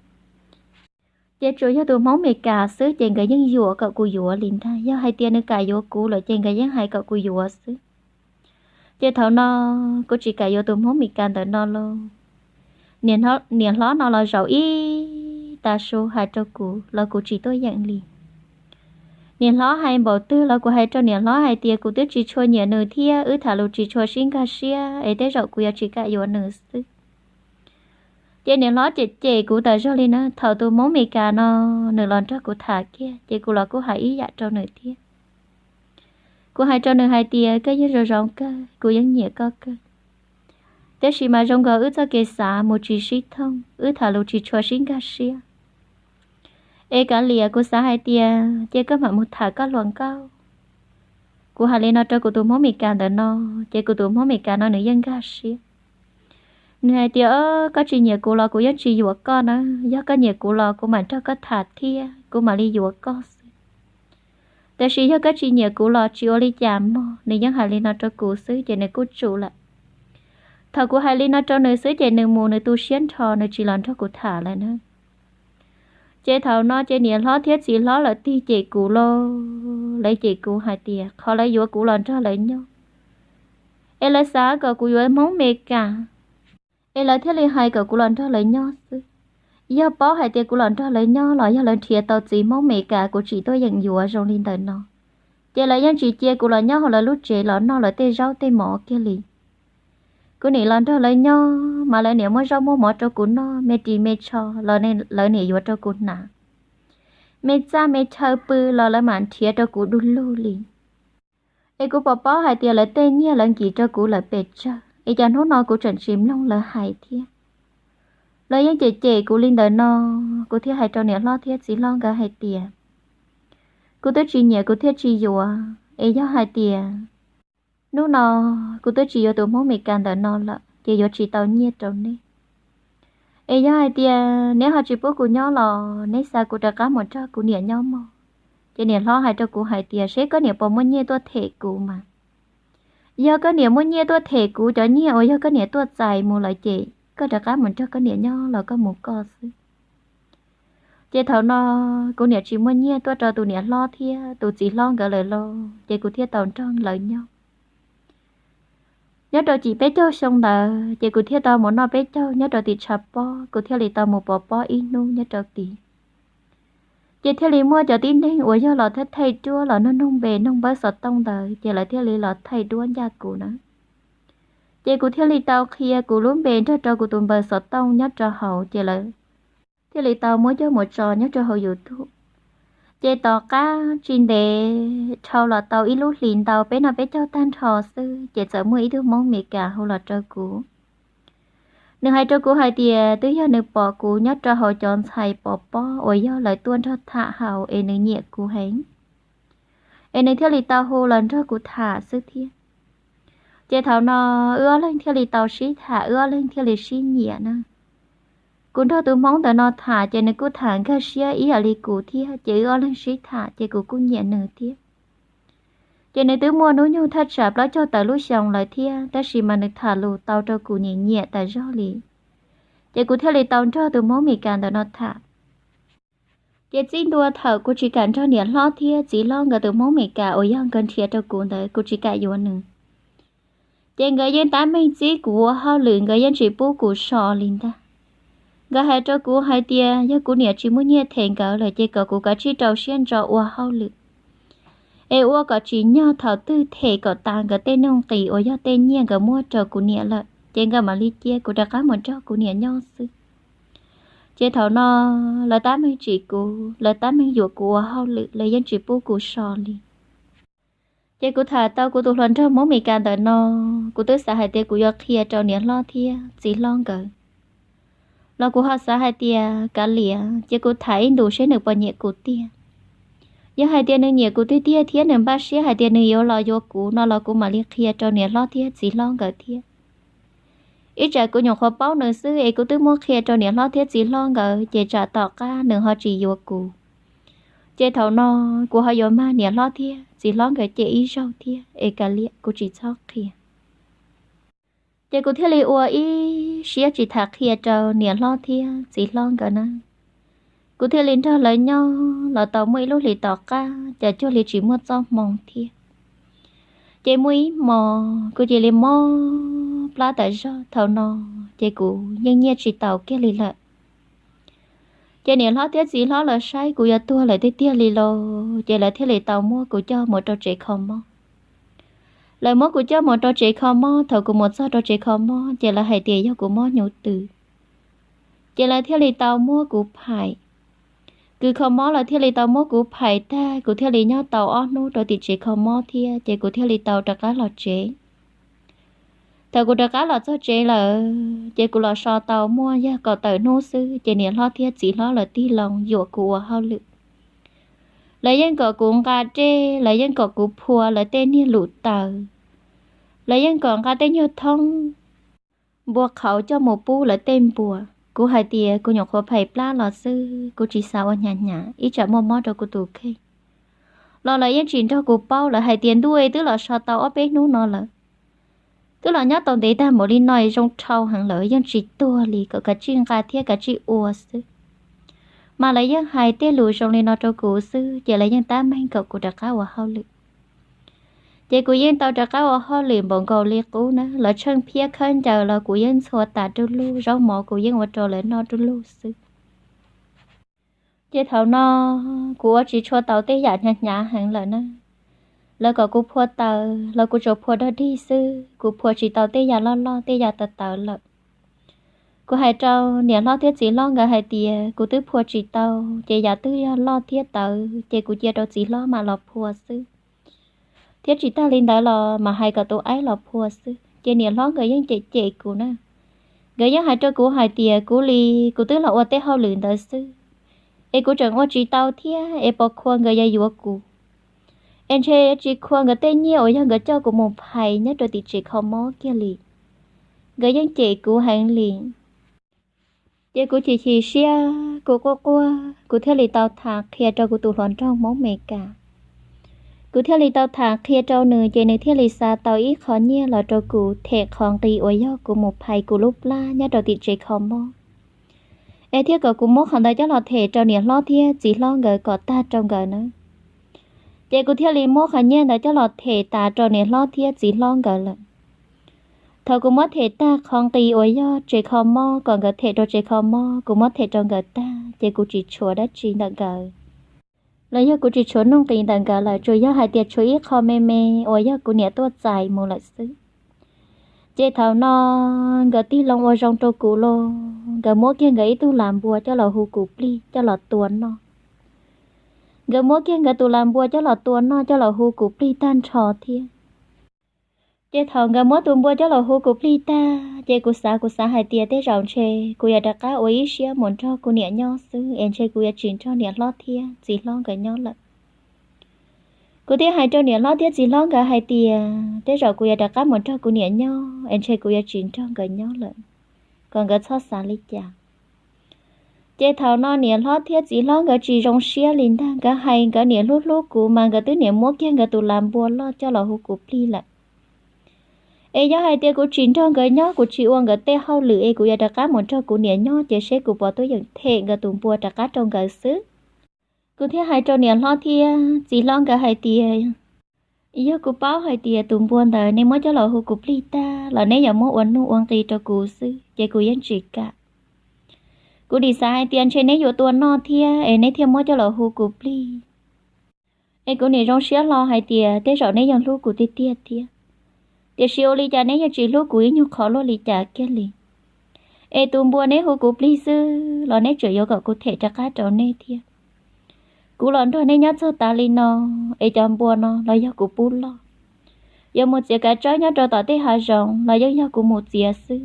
Ces tsuas yog tus Hmoob Meskas xwb ces nkawd yeej yuam kom kuv yuav li ntag. Yog hais tias nws kam yuav kuv lawm ces nkawd yeej hais kom kuv yuav xwb. Ces thaum no kuv tsis kam yuav tus Hmoob Meskas ntawm no lauj. Niam hlob no los zaum ib tas su hais rau kuv los kuv tsis tuaj yeem li. Niam hlob hais npaum twg los kuv hais rau niam hlob hais tias kuv twb tsis tshua nyiam nws thiab wb tham lus tsis tshua sib nkag siab es tej zaum kuv yuav tsis kam yuav nws xwb. Ces niam hlob cem cem kuv tas zog li na. Thaum tus Hmoob Meskas no nws los nrog kuv tham kiag ces kuv los kuj hais ib yam rau nws thiab. Kuv hais rau nws hais tias koj yeej zoo zoo kawg, kuv yeej nyiam koj kawg, tab sis mas zoo nkaus wb txoj kev xav mus tsis sib thooj, wb tham lus tsis tshua sib nkag siab. Es kav liam, kuv xav hais tias cia koj mam mus tham koj hluas nkauj. Kuv hais li no rau kuv tus Hmoob Meskas ntawm no, ces kuv tus Hmoob Meskas no nws yeej nkag siab. Nws hais tias koj tsis nyiam kuv los kuv yeej tsis yuav koj na, yog koj nyiam kuv los kuv mam nrog koj tham thiab kuv mam li yuav koj xwb. Tab sis yog koj tsis nyiam kuv los tsis ua li cas mog. Nws yeej hais li no rau kuv xwb ces nws kuj tsum lawm. Thaum kuv hais li no rau nws xwb ces nws mus nws tu siab nrho, nws tsis los nrog kuv tham lawm na. Ces thaum no ces niam hlob thiab txiv hlob lawv tig cem kuv lauj, lawv cem kuv hais tias qhov lawv yuav kuv los nrog lawv nyob, es lawv xav kom kuv yuav Hmoob Meskas, es lawv thiaj li hais kom kuv los nrog lawv nyob xwb. Yog paub hais tias kuv los nrog lawv nyob los yog lawv nrhiav tau txiv Hmoob Meskas kuv tsis tuaj yeem yuav zoo li ntawm no, ces lawv yeej tsis cia kuv los nyob hauv lawv lub tsev los noj lawv tej zaub tej mov kiag li. Kuv nim los nrog lawv nyob mas lawv niam muab zaub muab mov rau kuv noj, me ris me tsho los lawv niam yuav rau kuv hnav, me txaj me chaw pw los lawv mam nrhiav rau kuv du lug li. Es kuv pom paub hais tias lawv tej nyiaj lawv nkim rau kuv lawm pes tsawg, es cas hnub no kuv tseem tsis mloog lawv hais thiab. Lawv yeej cem cem kuv li ntawm no, kuv thiaj hais rau niam hlob thiab txiv hlob nkawd hais tias kuv twb tsis nyiam kuv thiaj tsis yuav, es yog hais tias hnub no kuv twb tsis yuav tus Hmoob Meskas ntawm no lawm ces yuav tsis tau nyiaj rau neb. Es yog hais tias neb ho tsis pub kuv nyob los neb xa kuv rov qab mus nrog kuv niam nyob mog. Ces niam hlob hais rau kuv hais tias seb koj niam puas muaj nyiaj tuaj them kuv mas. Yog koj niam muaj nyiaj tuaj them kuv cov nyiaj uas yog koj niam tuaj txais mus lawm ces koj rov qab mus nrog koj niam nyob los koj mus koj xwb. Ces thaum no kuv niam tsis muaj nyiaj tuaj rau tus niam hlob thiab tus txiv hlob nkawd lawm lauj, ces kuv thiaj tau nrog lawv nyob. Nyob rau cim peb caug xyoo ntawd ces kuv thiaj tau mus noj peb caug nyob rau tim tshav pob, kuv thiaj li tau mus pov pob ib hnub nyob rau tid. Ces thiaj li muaj cov tib neeg uas yog los thaij thaij duab los nug nug npe nug npawb xov tooj ntawd ces lawv thiaj li los thaij duab ncaj kuv na. Ces kuv thiaj li tau qhia kuv lub npe nrog rau kuv tus npawb xov tooj nyob rau hauv ces lawv thiaj li tau muab coj mus tso nyob rau hauv YouTube. Ces tom qab tsis ntev dhau los tau ib lub hlis ntau peb noj peb caug tag nrho xwb ces txawm muaj ib tug Hmoob Meskas hu los rau kuv. Nws hais rau kuv hais tias twb yog nws pom kuv nyob rau hauv cov ntxhais pov pob uas yog lawv tuaj nrog tham haus es nws nyiam kuv heev, es nws thiaj li tau hu los nrog kuv tham xwb thiab. Ces thaum no wb ob leeg thiaj li tau sib tham, wb ob leeg thiaj li sib nyiam na. Kuv nrog tus Hmoob ntawm no tham ces nws kuj tham nkag siab ib yam li kuv thiab, ces wb ob leeg sib tham ces kuv kuj nyiam nws thiab. Ces nws twb muaj hnub nyoog thaj tsam plaub caug tawm lub xyoo lawm thiab, tab sis mas nws tham lus tau rau kuv nyiam nyiam tas zog li. Ces kuv thiaj li tau nrog tus Hmoob Meskas ntawm no tham. Ces txij ntua thaum kuv tsis kam nrog niam hlob thiab txiv hlob nkawd tus Hmoob Meskas uas yog nkawd nrhiav rau kuv ntawd, kuv tsis kam yuav nws, ces nkawd yeej tab meeg txib kuv ua hauj lwm, nkawd yeej tsis pub kuv so li ntag. Nkawd hais rau kuv hais tias yog kuv niam tsis muaj nyiaj them nkawd lawm ces kom kuv kav tsij rau siab ntso ua hauj lwm, es ua kom tsim nyog thaum twg them kom tas nkawd tej nuj nqis uas yog tej nyiaj nkawd muab rau kuv niam lawm ces nkawd mam li cia kuv rov qab mus nrog kuv niam nyob xwb. Ces thaum no lawv tab meeg tsim kuv, lawv tab meeg yuam kuv ua hauj lwm, lawv yeej tsis pub kuv so li. Ces kuv tham tau kuv tus hluas nraug Hmoob Meskas ntawm no, kuv twb xav hais tias kuv yuav qhia rau niam hlob thiab txiv hlob nkawd, los kuv ho xav hais tias kav liam, cia kuv tham ib ntus seb nws puas nyiam kuv tiag. Yog hais tias nws nyiam kuv tiag tiag thiab nws npaj siab hais tias nws yuav los yuav kuv no los kuv mam li qhia rau niam hlob thiab txiv hlob nkawd thiab. Ib tsam kuv nyuam qhuav paub nws xwb es kuv twb muab qhia rau niam hlob thiab txiv hlob nkawd ces tsam tom qab nws ho tsis yuav kuv, ces thaum no kuv ho yuav mag niam hlob thiab txiv hlob nkawd cem ib zaug thiab es kav liam kuv tsis txhob qhia. Ces kuv thiaj li ua ib siab tsis tham qhia rau niam hlob thiab txiv hlob nkawd na. Kuv thiaj li nrog lawv nyob los tau muaj ib lub hlis tom qab cas cuag li tsis muaj txoj hmoo thiab. Ces muaj ib hmo kuv cia li mob plab tas zog, thaum no ces kuv yeej nyiaj tsis taus kiag li lawm. Ces niam hlob thiab txiv hlob lawv saib kuv yuav tuag lawm tiag tiag li los, ces lawv thiaj li tau muab kuv coj mus rau tsev kho mob. Lawv muab kuv coj mus rau tsev kho mob, thaum kuv mus txog rau tsev kho mob ces lawv hais tias yog kuv mob hnyuv tws. Ces lawv thiaj li tau muab kuv phais. Kws kho mob lawv thiaj li tau muab kuv phais tag, kuv thiaj li nyob tau ob hnub rau tim tsev kho mob thiab, ces kuv thiaj li tau rov qab los tsev. Thaum kuv rov qab los txog tsev lawm, ces kuv los so tau muaj yog kaum tawm hnub xwb, ces niam hlob thiab txiv hlob lawv tig loo yuam kuv ua hauj lwm. Lawv yeej kom kuv nqa dej, lawv yeej kom kuv phua lawv tej niag lus taws, lawv yeej kom nqa tej nyuag thoob npua qhauv coj mus pub lawv tej npua. Kuv hais tias kuv nyuam qhuav phais plab los xwb, kuv tsis xav ua hnyav hnyav ib tsam muaj mob rau kuv tus kheej. Los lawv yeej tsis nrog kuv paub, lawv hais tias ntuj, twb los so tau ob peb hnub no lawm, twb los nyob tau ntev tag npaum li no zoo dhau heev lawm, yeej tsis tuag li, kom kav tsij nqa thiab kav tsij ua xwb. Mas lawv yeej hais tej lus zoo li no rau kuv xwb, ces lawv yeej tab meeg kom kuv rov qab ua hauj lwm. Ces kuv yeej tau rov qab ua hauj lwm npaum nkaus li qub na, lawv tsheej phiab khawb ncaws los kuv yeej ntxhua tas ruj luj, zaub mov kuv yeej ua rau lawv noj ruj luj xwb. Ces thaum no kuv ua tsis tshua tau tej yam hnyav hnyav heev lawm na. Lawv kom kuv phua taws los kuv tsuas phua dog dig xwb, kuv phua tsis tau tej yam loj loj tej yam tawv tawv lawm. Kuv hais rau niam hlob thiab txiv hlob nkawd hais tias kuv twb phua tsis tau, ces yam twg yog loj thiab tawv ces kuv cia rau txiv hlob mam los phua xwb. Thiab tsis tag li ntawd los mam hais kom tus aib los phua xwb. Ces niam hlob nkawd yeej cem cem kuv na. Nkawd yeej hais rau kuv hais tias kuv li, kuv twb los ua tej hauj lwm ntawd xwb, es kuv tseem ua tsis tau thiab es pos khua nkawd yuav yuav kuv. Es ntshe tsis khua nkawd tej nyiaj uas yog nkawd coj kuv mus phais nyob rau tim tsev kho mob kiag li. Nkawd yeej cem kuv heev li. Ces kuv chim chim siab, kuv quaj quaj, kuv thiaj li tau tham qhia rau kuv tus hluas nraug Hmoob Meskas. Kuv thiaj li tau tham qhia rau nws, ces nws thiaj li xa tau ib qho nyiaj los rau kuv them qhov nqi uas yog kuv mus phais kuv lub plab nyob rau tim tsev kho mob, es thiaj kom kuv muab qhov ntawd coj los them rau niam hlob thiab txiv hlob nkawd kom tag rau nkawd na. Ces kuv thiaj li muab qhov nyiaj ntawd coj los them tas rau niam hlob thiab txiv hlob nkawd lawm. Thaum kuv muab them tag qhov nqi uas yog tsev kho mob kom nkawd them rau tsev kho mob, kuv muab them rau nkawd tag, ces kuv tsis tshuav dab tsi ntawm nkawd, los yog kuv tsis tshuav nuj nqis ntawm nkawd lawm, tsuas yog hais tias tshuav ib qho me me uas yog kuv niam tuaj txais mus lawm xwb. Ces thaum no nkawd tig loo ua zoo rau kuv los nkawd muab kiag nkawd ib tug las npua coj los hu kuv plig coj los tua noj. Nkawd muab kiag nkawd tus las npua coj los tua noj coj los hu kuv plig tag nrho thiab. Ces thaum nkawd muab tus npua coj los hu kuv plig tag, ces kuv xav, kuv xav hais tias tej zaum ntshe kuv yuav rov qab ua ib siab mus nrog kuv niam nyob xwb, es ntshe kuv yuav tsis nrog niam hlob thiab txiv hlob nkawd nyob lawm. Kuv thiaj hais rau niam hlob thiab txiv hlob nkawd hais tias tej zaum kuv yuav rov qab mus nrog kuv niam nyob, es ntshe kuv yuav tsis nrog nkawd nyob lawm, kom nkawd txhob xav li cas. Ces thaum no niam hlob thiab txiv hlob nkawd tsis zoo siab li ntag, nkawd hais nkawd niam hlub hlub kuv mas nkawd twb niam muab kiag nkawd tus las npua loj coj los hu kuv plig lawm. Es yog hais tias kuv tsis nrog nkawd nyob, kuv tsis ua nkawd tej hauj lwm es kuv yuav rov qab mus nrog kuv niam nyob, ces seb kuv puas tuaj yeem them nkawd tus npua rov qab rau nkawd xwb. Kuv thiaj hais rau niam hlob thiab txiv hlob nkawd hais tias yog kuv paub hais tias tus npua ntawd neb muab coj los hu kuv plig tag los neb yuav muab ua nuj ua nqi rau kuv xwb, ces kuv yeej tsis kam. Kuv nim xav hais tias ntshe neb yuav tua noj thiab es neb thiaj muab coj los hu kuv plig. Es kuv nim zoo siab hlo hais tias tej zaum neb yeej hlub kuv tiag tiag thiab, tiam sis ua li cas neb yeej tsis hlub kuv ib nyuag qhov luaj li cas kiag li. Es tus npua neb hu kuv plig xwb los neb tseem yuav kom kuv them rov qab rau nej thiab. Kuv los nrog neb nyob txog tav li no, es cov npua no los yog kuv pub loj. Yuav mus txiav kav tsawb nyob rau tom tej hav zoov los yeej yog kuv mus txiav xwb.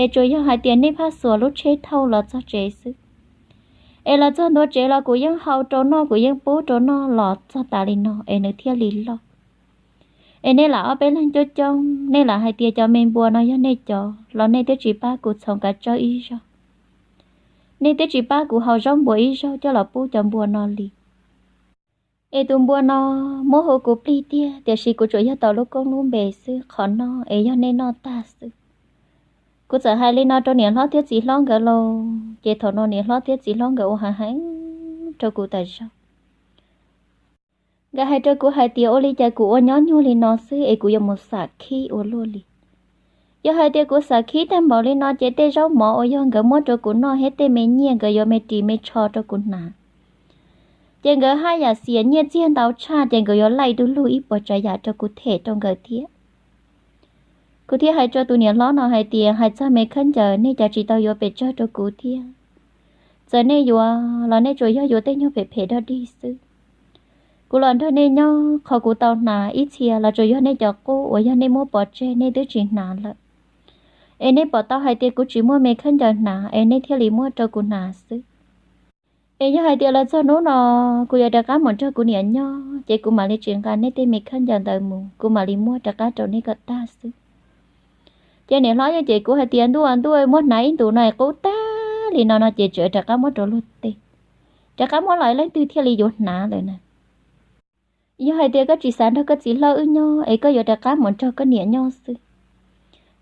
Es tsuas yog hais tias nej phaj xuas lub tsheb thauj los txog tsev xwb. Es los txog ntua tsev los kuv yeej hau rau noj, kuv yeej pub rau noj los txog tav li no es nws thiaj li loj. Es nej lam ob peb leeg coob coob, nej lam hais tias cov me npua no yog nej cov los nej twb tsis pab kuv txhoov kav tsawb ib zaug. Nej twb tsis pab kuv hau zaub npua ib zaug coj los pub cov npua no li. Es tus npua no muab hu kuv plig tiag, tiam sis kuv tsuas yog tau lub koob lub npe xwb, qhov noj es yog nej noj tag xwb. Kuv txawm hais li no rau niam hlob thiab txiv hlob nkawd los, ces thaum no niam hlob thiab txiv hlob nkawd ua heev heev rau kuv tas zog. Nkawd hais rau kuv hais tias ua li cas kuv ua nyob nyuag li no xwb es kuv yuav mus xam khib ua luaj li. Yog hais tias kuv xav khib tag npaum li no ces tej zaub mov uas yog nkawd muab rau kuv noj thiab tej me nyiaj nkawd yuav me ris me tsho rau kuv hnav, ces nkawd haj yam xiam nyiaj txiag ntau tshaj ces nkawd yuav laij du lug ib puas tsav yam rau kuv them rau nkawd thiab. Kuv thiaj hais rau tus niam hlob no hais tias, hais txog me khaub ncaws nej cov tsis tau yuav pes tsawg rau kuv thiab. Txawm nej yuav los nej tsuas yog yuav tej nyuag phem phem dog dig xwb. Kuv los nrog nej nyob, qhov kuv tau hnav ib txhia los tsuas yog nej cov qub uas yog nej muab pov tseg nej twb tsis hnav lawm. Es nej pom tau hais tias kuv tsis muaj me khaub ncaws hnav es nej thiaj li muab rau kuv hnav xwb. Es yog hais tias los txog hnub no kuv yuav rov qab mus nrog kuv niam nyob ces kuv mam li tsis nqa nej tej me khaub ncaws ntawd mus, kuv mam li muab rov qab rau nej kom tag xwb. Ces niam hlob yeej cem kuv hais tias, ntuj ntuj, muab hnav ib ntus no es qub tag li no no ces tseem rov qab muab rau luag tej, rov qab muab los leej twg thiaj li yuav hnav lawm na. Yog hais tias koj tsis xav nrog koj txiv hlob wb nyob es koj yuav rov qab mus nrog koj niam nyob xwb,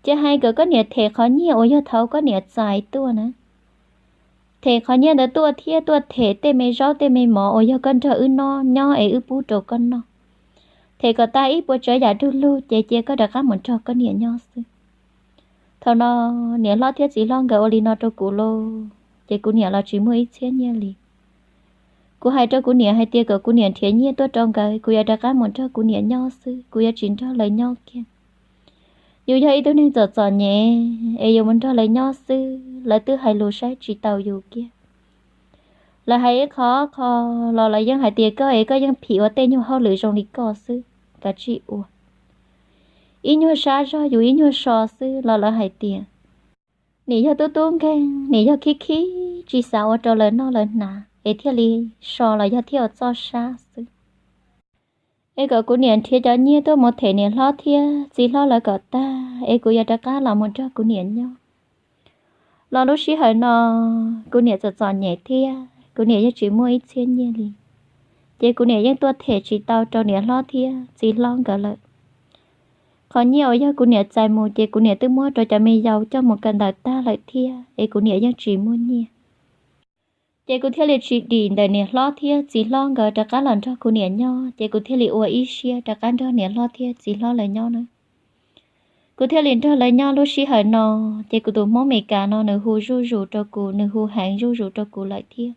ces hais kom koj niam them qhov nyiaj uas yog thaum koj niam txais tuaj na, them qhov nyiaj ntawd tuaj thiab tuaj them tej me zaub tej me mov uas yog koj nrog wb nyob es wb pub rau koj noj, them kom tag ib puas tsav yam du lug ces cia koj rov qab mus nrog koj niam nyob xwb. Thaum no niam hlob thiab txiv hlob nkawd ua li no rau kuv lauj, ces kuv niam los tsis muaj ib txhiab nyiaj li. Kuv hais rau kuv niam hais tias kom kuv niam nrhiav nyiaj tuaj rau nkawd, kuv yuav rov qab mus nrog kuv niam nyob xwb, kuv yuav tsis nrog lawv nyob kiag. Yus yog ib tug neeg txom txom nyem es yus mus nrog lawv nyob xwb, lawv twb hais lus saib tsis taus yus kiag. Lawv hais ib qho qho los lawv yeej hais tias koj es koj yeej phim ua tej nyuag hauj lwm zoo li koj xwb, kav tsij ua. Ib nyuag sab zog yus ib nyuag so xwb los lawv hais tias, nim yog tub tub nkeeg, nim yog khib khib tsis xav ua rau lawv noj lawv hnav es thiaj li so los yog thiaj ua txoj sab xwb. Es kom kuv niam nrhiav cov nyiaj tuaj mus them niam hlob thiab txiv hlob lawv kom tag es kuv yuav rov qab los mus nrog kuv niam nyob. Los lub sij hawm no kuv niam txom txom nyem thiab kuv niam yeej tsis muaj ib txhiab nyiaj li, ces kuv niam yeej tuaj them tsis tau rau niam hlob thiab txiv hlob nkawd lawm. Qhov nyiaj uas yog kuv niam txais mus ces kuv niam twb muab rau cov me yau coj mus kawm ntawv tag lawm thiab es kuv niam yeej tsis muaj nyiaj. Ces kuv thiaj li tsis dim ntawm niam hlob thiab txiv hlob nkawd rov qab los nrog kuv niam nyob, ces kuv thiaj li ua ib siab rov qab nrog niam hlob thiab txiv hlob lawv nyob na. Kuv thiaj li nrog lawv nyob lub sij hawm no, ces kuv tus Hmoob Meskas no nws hu zuj zus rau kuv, nws hu heev zuj zus rau kuv lawm thiab.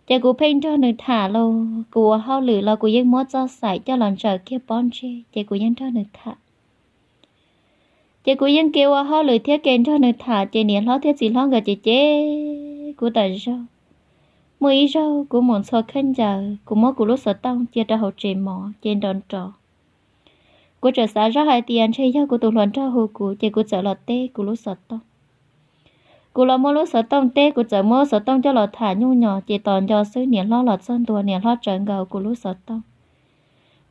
Ces kuv pheej nrog nws tham los kuv ua hauj lwm los kuv yeej muab txoj xaim coj los ntsaws kiag pob ntseg ces kuv yeej nrog nws tham. Ces kuv yeej ke ua hauj lwm thiab ke nrog nws tham, ces niam hlob thiab txiv hlob nkawd cem cem kuv tas zog. Muaj ib zaug kuv mus ntxhua khaub ncaws, kuv muab kuv lub xov tooj cia rau hauv tsev mov ces nrov nrov. Kuv txawm xav zoj hais tias ntshe yog kuv tus hluas nraug hu kuv, ces kuv txawm los teb kuv lub xov tooj. Kuv los muab lub xov tooj teb, kuv txawm muab xov tooj coj los tham nyuj nyos, ces tos nco xwb niam hlob los txog ntua, niam hlob tsawv nkaus kuv lub xov tooj.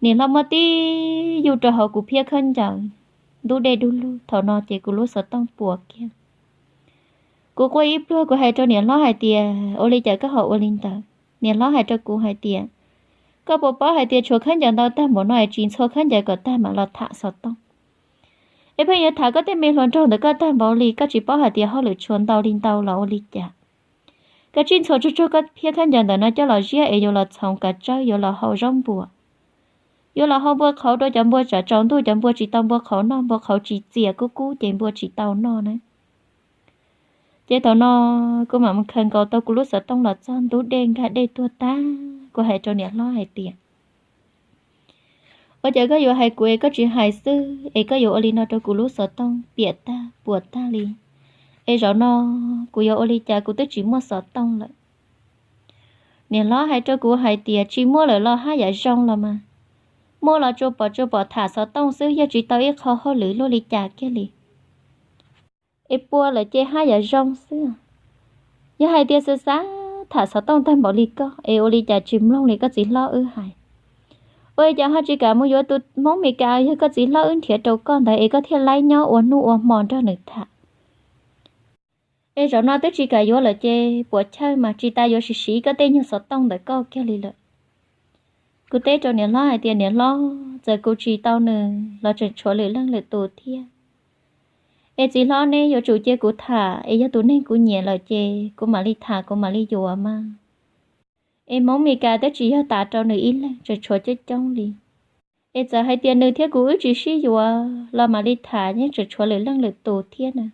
Niam hlob muab tib yuj rau hauv kuv phiab khaub ncaws, ntub dej dub lug. Thaum no ces kuv lub xov tooj puas kiag. Kuv quaj ib pliag, kuv hais rau niam hlob hais tias, ua li cas koj ho ua li ntawd? Niam hlob hais rau kuv hais tias, koj puas paub hais tias tshuav khaub ncaws ntau tag npaum no es tsis ntxhua khaub ncaws kom tag mam los tham xov tooj? Es pheej yuav tham koj tej me hluas nraug ntawm koj tag npaum li, koj tsis paub hais tias hauj lwm tshuav ntau li ntau los ua li cas? Koj tsij ntxhua tsuag tsuag koj phiab khaub ncaws ntawm no coj los ziab es yuav los txhoov kav tsawb, yuav los haus zaub npua, yuav los hau npua qhauv rau cov npua tsam tsaus ntuj cov npua tsis tau npua qhauv noj, npua qhauv tsis txias kub kub ces npua tsis tau noj na. Ces thaum no kuv mam mus khaws nkaus tau kuv lub xov tooj los txog, ntub dej nkag dej tuag tag. Kuv hais rau niam hlob hais tias, ua cas koj yuav hais kuv es koj tsis hais xwb, es koj yuav ua li no rau kuv lub xov tooj, piam tag puas tag li. Es zaum no kuv yuav ua li cas, kuv twb tsis muaj xov tooj lawm. Niam hlob hais rau kuv hais tias, tsis muaj lawm los haj yam zoo los mas, muaj los tsuas pom tsuas pom tham xov tooj xwb, yog tsis tau ib qho hauj lwm luaj li cas kiag li. Es puas lawm ces haj yam zoo xwb. Yog hais tias xav xav tham xov tooj tag npaum li koj es ua li cas tsis mloog li koj txiv hlob wb hais? Ua li cas ho tsis kam mus yuav tus Hmoob Mes Kas yog koj txiv hlob wb nrhiav rau koj ntawd es koj thiaj laib nyob ua hnub ua hmo nrog nws tham? Es zaum no twb tsis kam yuav lawm ces puas chawj mas tsis tas yuav siv siv koj tej nyuag xov tooj ntawm koj kiag li lawm. Kuv teb rau niam hlob hais tias, niam hlob, txawm kuv tsis tau nws los tseem tshuav lwm leej lwm tus thiab. Es txiv hlob neb yuav tsum cia kuv tham, es yog tus neeg kuv nyiam lawm ces kuv mam li tham kuv mam li yuav mas. Es Hmoob Mes Kas twb tsis yog tas rau nws ib leeg, tseem tshuav coob coob li. Es txawm hais tias nws thiab kuv wb tsis sib yuav los mam li tham yeej tseem tshuav lwm leej lwm tus thiab na.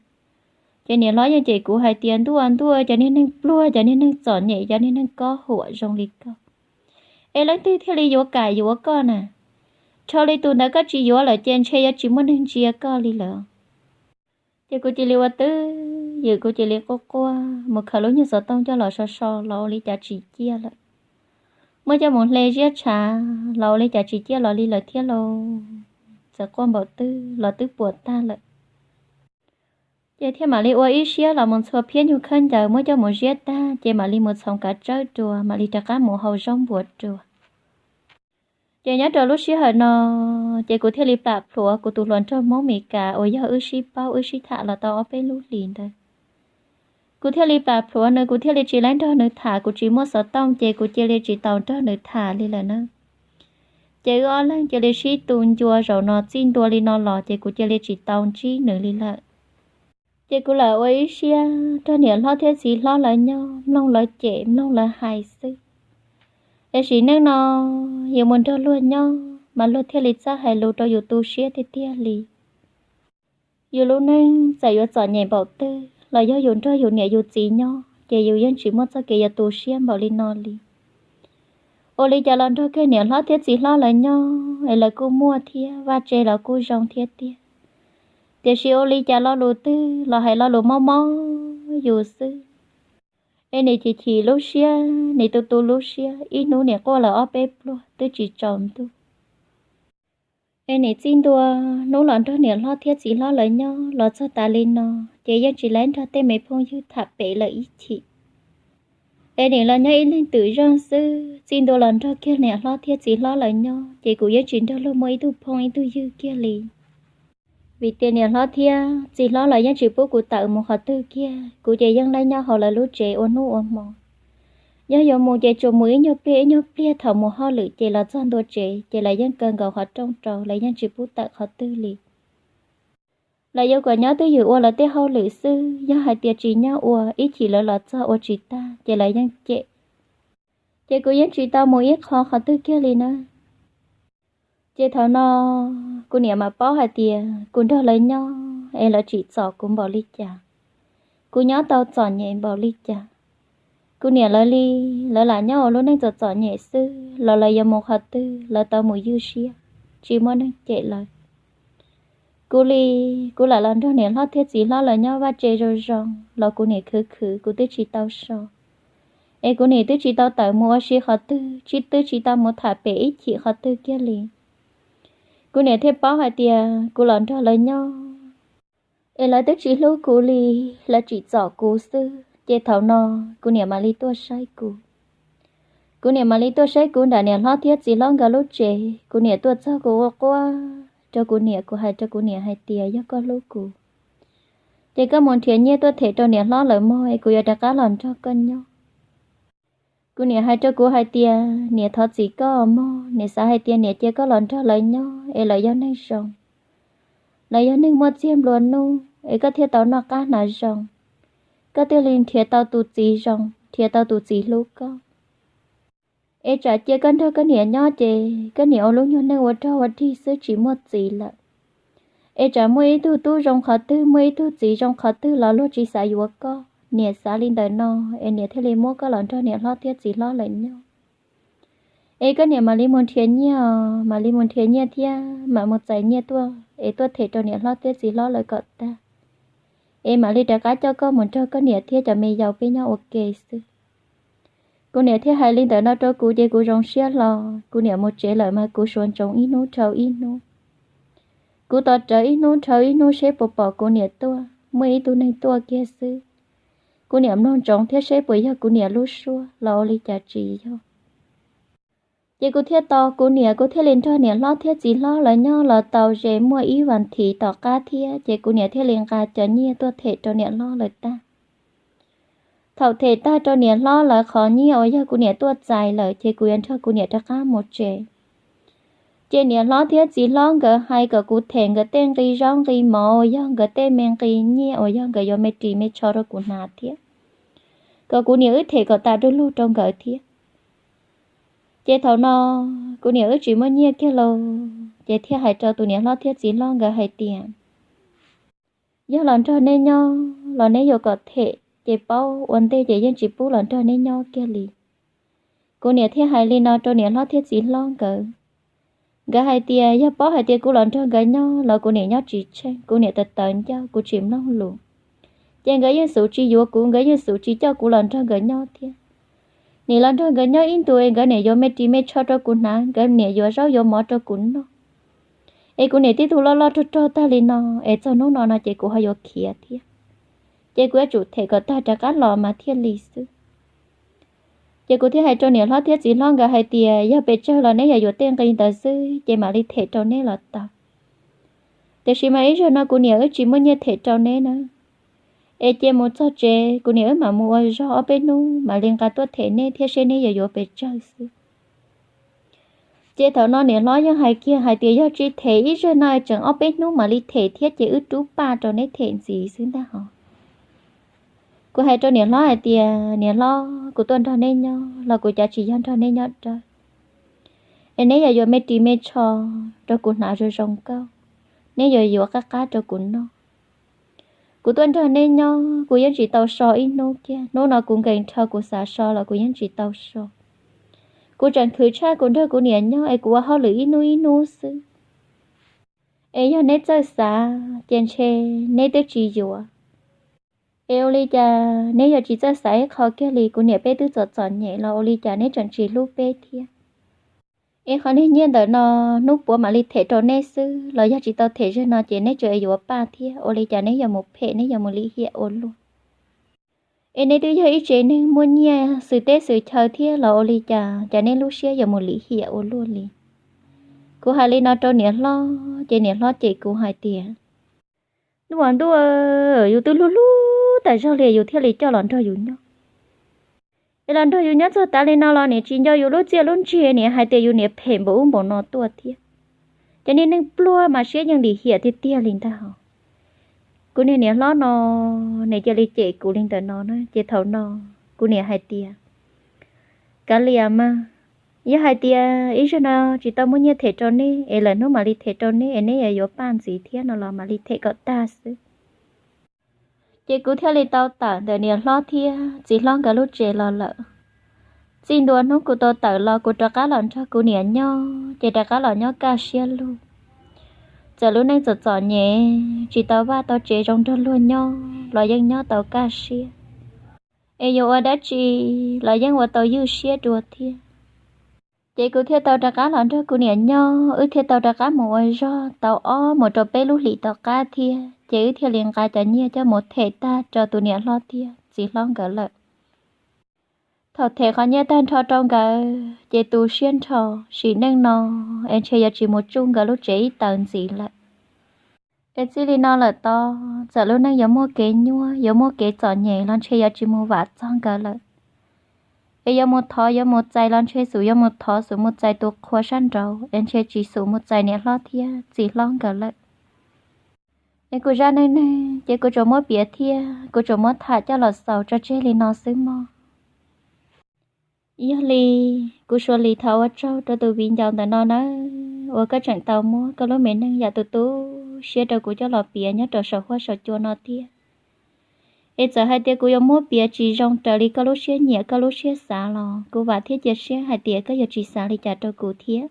Ces niam hlob yeej cem kuv hais tias ntuj ua ntuj, cov niag neeg pluag, cov niag neeg txom nyem, cov niag neeg kob huam zoo li koj, es leej twg thiaj li yuav kam yuav koj na? Dhau li tus ntawd koj tsis yuav lawm ces ntshe yuav tsis muaj neeg ntsia koj li lawm. Ces kuv cia li ua twj ywm, kuv cia li quaj quaj mus khaws lub nyuag xov tooj coj los so so los ua li cas tsis ciaj lawm. Muab coj mus hle ziab tshav los ua li cas tsis ciaj los li lawm thiab lauj. Txawm quaj npaum twg los twb puas tag lawm. Ces thiaj mam li ua ib siab los mus ntxhua phiab nyuag khaub ncaws muab coj mus ziab tag ces mam li mus txhoov kav tsawb dua, mam li rov qab mus hau zaub npua dua. Ces nyob rau lub sij hawm no, ces kuv thiaj li plam plhuav kuv tus hluas nraug Hmoob Mes Kas uas yog wb sib paub wb sib tham los tau ob peb lub hlis ntawd. Kuv thiaj li plam plhuav nws, kuv thiaj li tsis laib nrog nws tham, kuv tsis muaj xov tooj ces kuv cia li tsis tau nrog nws tham li lawm na. Ces wb ob leeg cia li sib tu ncua zaum no txij ntua li no los ces kuv cia li tsis tau ntsib nws li lawm. Ces kuv lam ua ib siab nrog niam hlob thiab txiv hlob lawv nyob, mloog lawv cem mloog lawv hais xwb. Es sim neej no yus mus nrog luag nyob mas luag thiaj li txawj hais lus rau yus tu siab tiag tiag li. Yus lub neej txawm yuav txom nyem npaum twg los yog yus nrog yus niam yus txiv nyob ces yus yeej tsis muaj txoj kev yuav tu siab npaum li no li. Ua li cas los nrog kiag niam hlob thiab txiv hlob lawv nyob es lawv kuj muaj thiab, vaj tse los kuj zoo thiab tiag. Tiam sis ua li cas lo lus twg los hais lo lus mob mob yus xwb. Es nim chim chim lub siab, nim tu tu lub siab, ib hnub nim quaj lawm ob peb pluag twb tsis tsaus ntuj. Es nim txij ntua hnub los nrog niam hlob thiab txiv hlob lawv nyob los txog tas li no, ces yeej tsis laib nrog tej me phooj ywg tham pem lawm ib chim. Es nim los nyob ib leeg twm zog xwb, txij ntua los nrog kiag niam hlob thiab txiv hlob lawv nyob ces kuv yeej tsis nrog luag muaj ib tug phooj ib tug ywg kiag li. Vim tias niam hlob thiab txiv hlob lawv yeej tsis pub kuv tawm mus qhov twg kiag, kuv ces yeej laib nyob hauv lawv lub tsev ua hnub ua hmo. Yog yuav mus ces tsuas mus ib nyuag pliag ib nyuag pliag, thaum mus hauj lwm ces los txog ntua tsev ces lawv yeej kaw nkaus qhov rooj rau, lawv yeej tsis pub tawm qhov twg li. Lawv yuav kom nyob twj ywm ua lawv tej hauj lwm xwb, yog hais tias tsis nyob ua, ib chim lawv los txog ua tsis tag ces lawv yeej cem. Ces kuv yeej tsis tau mus ib qho qhov twg kiag li na. Ces thaum no kuv niam mas paub hais tias kuv nrog lawv nyob es lawv tsim txom kuv npaum li cas, kuv nyob tau txom nyem npaum li cas. Kuv niam lawv li, lawv lam nyob ua lub neej txom txom nyem xwb los lawv yuav mus qhov twg lawv tau mus ywj siab, tsis muaj neeg cem lawv. Kuv li, kuv lam los nrog niam hlob thiab txiv hlob lawv nyob vaj tse zoo zoo los kuv niam khwv khwv kuv twb tsis tau so. Es kuv niam twb tsis tau tawm mus ua si qhov twg, tsis twb tsis tau mus tham pem ib chim qhov twg kiag li. Kuv niam thiaj paub hais tias kuv los nrog lawv nyob es lawv twb tsis hlub kuv li, lawv tsim txom kuv xwb. Ces thaum no kuv niam mam li tuaj saib kuv. Kuv niam mam li tuaj saib kuv nram niam hlob thiab txiv hlob nkawd lub tsev. Kuv niam tuaj txog kuv ua quaj rau kuv niam, kuv hais rau kuv niam hais tias yog koj hlub kuv ces koj mus nrhiav nyiaj tuaj them rau niam hlob lawv mog es kuv yuav rov qab los nrog koj nyob. Kuv niam hais rau kuv hais tias niam thov txim koj mog, niam xav hais tias niam cia koj los nrog lawv nyob es lawv yog neeg zoo, lawv yog neeg muaj txiag nplua nuj es koj thiaj tau noj qab hnav zoo, koj thiaj li nrhiav tau tus txiv zoo, nrhiav tau tus txiv hlub koj. Es tsam cia koj nrog koj niam nyob ces koj niam ua lub nyuag neej ua rog ua dig xwb tsis muaj txiv lawm. Es tsam muaj ib tug tub zoo qhov twg, muaj ib tug txiv zoo qhov twg los luag tsis xav yuav koj. Niam xav li ntawm no es niam thiaj li muab koj los nrog niam hlob thiab txiv hlob lawv nyob. Es koj niam mam li mus nrhiav nyiaj os, mam li mus nrhiav nyiaj thiab mam mus txais nyiaj tuaj es tuaj them rau niam hlob thiab txiv hlob lawv kom tag, es mam li rov qab coj koj mus nrog koj niam thiab cov me yaus peb nyob ua ke xwb. Kuv niam thiaj hais li ntawm no rau kuv ces kuv zoo siab hlo. Kuv niam mus tsev lawm mas kuv suav ntsoov ib hnub dhau ib hnub. Kuv tos rawv ib hnub dhau ib hnub seb puas pom kuv niam tuaj. Muaj ib tug neeg tuaj kiag xwb, kuv niam mloog ntsoov thiab seb puas yog kuv niam lub suab los ua li cas tsis yog. Ces kuv thiaj tos kuv niam, kuv thiaj li nrog niam hlob thiab txiv hlob lawv nyob los tau ze muaj ib vas thiv tom qab thiab ces kuv niam thiaj li nqa cov nyiaj tuaj them rau niam hlob lawv tag. Thaum them tag rau niam hlob lawv qhov nyiaj uas yog kuv niam tuaj txais lawm ces kuv yuav nrog kuv niam rov qab mus tsev. Ces niam hlob thiab txiv hlob nkawd hais kom kuv them nkawd tej nqi zaub nqi mov uas yog nkawd tej me nqi nyiaj uas yog nkawd yuav me ris me tsho rau kuv hnav thiab, kom kuv niam wb them kom tas du lug rau nkawd thiab. Ces thaum no kuv niam wb tsis muaj nyiaj kiag lauj, ces thiaj hais rau tus niam hlob thiab txiv hlob nkawd hais tias, yog los nrog neb nyob los neb yuav kom them, ces paub ua ntej ces yeej tsis pub los nrog neb nyob kiag li. Kuv niam thiaj hais li no rau niam hlob thiab txiv hlob nkawd. Nkawd hais tias yog paub hais tias kuv los nrog nkawd nyob los kuv niam nyob tsis tsheej, kuv niam tawv tawv ncauj, kuv tsis mloog lus, ces nkawd yeej xub tsis yuav kuv, nkawd yeej xub tsis coj kuv los nrog nkawd nyob thiab. Nim los nrog nkawd nyob ib ntus es nkawd niam yuav me ris me tsho rau kuv hnav, nkawd niam yuav zaub yuav mov rau kuv noj, es kuv niam tib tug loj loj rog rog tag li no, es txog hnub no no ces kuv ho yuav khiav thiab. Ces kuv yuav tsum them kom tag rov qab los mas thiaj li xwb. Ces kuv thiaj hais rau niam hlob thiab txiv hlob nkawd hais tias yog pes tsawg los neb yog yuav tej nqi ntawd xwb ces mam li them rau neb los tau. Tiam sis mas ib zaug no kuv niam wb tsis muaj nyiaj them rau neb na, es cia mus txog tsev kuv niam wb mam mus ua zog ob peb hnub mam li nqa tuaj them neb thiab seb neb yog yuav pes tsawg xwb. Ces thaum no niam hlob yeej hais kiag hais tias yog tsis them ib zaug no tseem ob peb hnub mam li them thiab ces wb rub paj rau neb them ntxiv xwb ntag hos. Kuv hais rau niam hlob hais tias niam hlob, kuv tuaj nrog neb nyob los kuv cov tsis yog nrog neb nyob dawb, es neb yog yuav me ris me tsho rau kuv hnav zoo zoo nkauj, neb yuav yuav qab qab rau kuv noj. Kuv tuaj nrog neb nyob kuv yeej tsis tau so ib hnub kiag, hnub no kuv nkees dhau kuv xav so los kuv yeej tsis tau so. Kuv tseem khwv tshaj kuv nrog kuv niam nyob es kuv ua hauj lwm ib hnub ib hnub xwb. Es yog neb txawj xav ces ntshe neb twb tsis yuav. Es ua li cas neb yuav tsis txawj xav ib qho kiag li, kuv niam peb twb txom txom nyem los ua li cas neb tseem tsis hlub peb thiab? Es qhov niag nyiaj ntawm no hnub puav mam li them rau neb xwb los yog tsis tau them zaum no ces neb tseem yuav paj thiab, ua li cas neb yuav mus phem neb yuav mus lim hiam ua luaj? Es neb twb yog ib tsev neeg muaj nyiaj xwm teb xwm chaw thiab los ua li cas cas neb lub siab yuav mus lim hiam ua luaj li? Kuv hais li no rau niam hlob ces niam hlob cem kuv hais tias, Ntuj aw ntuj, yus twb hlub hlub tas zog li yus thiaj li coj los nrog yus nyob. Es los nrog yus nyob txog tav li no los niam tsis nco yus lub txiaj lub ntsig, niam hais tias yus niam phem npaum ub npaum no tuaj thiab. Cov niag neeg pluag mas siab yeej lim hiam tiag tiag li ntag. Kuv niag niam hlob no, nws cia li cem kuv li ntawm no na, ces thaum no kuv niam hais tias, Kav liam mas, yog hais tias ib zaug no tsis tau muaj nyiaj them rau neb es lwm hnub mam li them rau neb es neb yuav yuav paj ntxiv thiab no los mam li them kom tag xwb. Ces kuv thiaj li tau tawm ntawm niam hlob thiab txiv hlob nkawd lub tsev los lawm. Txij ntua hnub kuv tau tawm los kuv rov qab los nrog kuv niam nyob ces rov qab los nyob kaj siab lug. Txawm lub neej txom txom nyem tsis tau vaj tau tsev zoo nrog luag nyob los yeej nyob tau kaj siab, es yuav ua dab tsi los yeej ua tau ywj siab dua thiab. Ces kuv thiaj tau rov qab los nrog kuv niam nyob, wb thiaj tau rov qab mus ua zog tau ob mus rau peb lub hlis tom qab thiab, ces wb thiaj li nqa cov nyiaj coj mus them tag rau tus niam hlob thiab txiv hlob nkawd lawm. Thaum them qhov nyiaj tag nrho rau nkawd ces tu siab nrho, sim neej no es ntshe yuav tsis mus tsuj nkawd lub tsev ib taws ntxiv lawm. Es txij li no lawm tod txawm lub neej yuav muaj kev nyuaj yuav muaj kev txom nyem los ntshe yuav tsis mus vam txog nkawd lawm. Es yuav mus thov yuav mus txais los ntshe xub yuav mus thov xub mus txais tus qhua sab nraud es ntshe tsis xub mus txais niam hlob thiab txiv hlob nkawd lawm. Es kuv zaj neej neeg ces kuv tsuas muab piav thiab kuv tsuas muab tham coj los xaus tso tseg li no xwb mog. Yog li kuv suav lis thov ua tsaug rau tus viv ncaus ntawm no nawb, uas koj tseem tau muab koj lub me neej yam tu tu siab rau kuv coj los piav nyob rau saum huab saum cua no thiab. Es txawm hais tias kuv yuav muab piav tsis zoo raws li koj lub siab nyiam koj lub siab xav los kuv vam thiab cia siab hais tias koj yuav tsis xav li cas rau kuv thiab.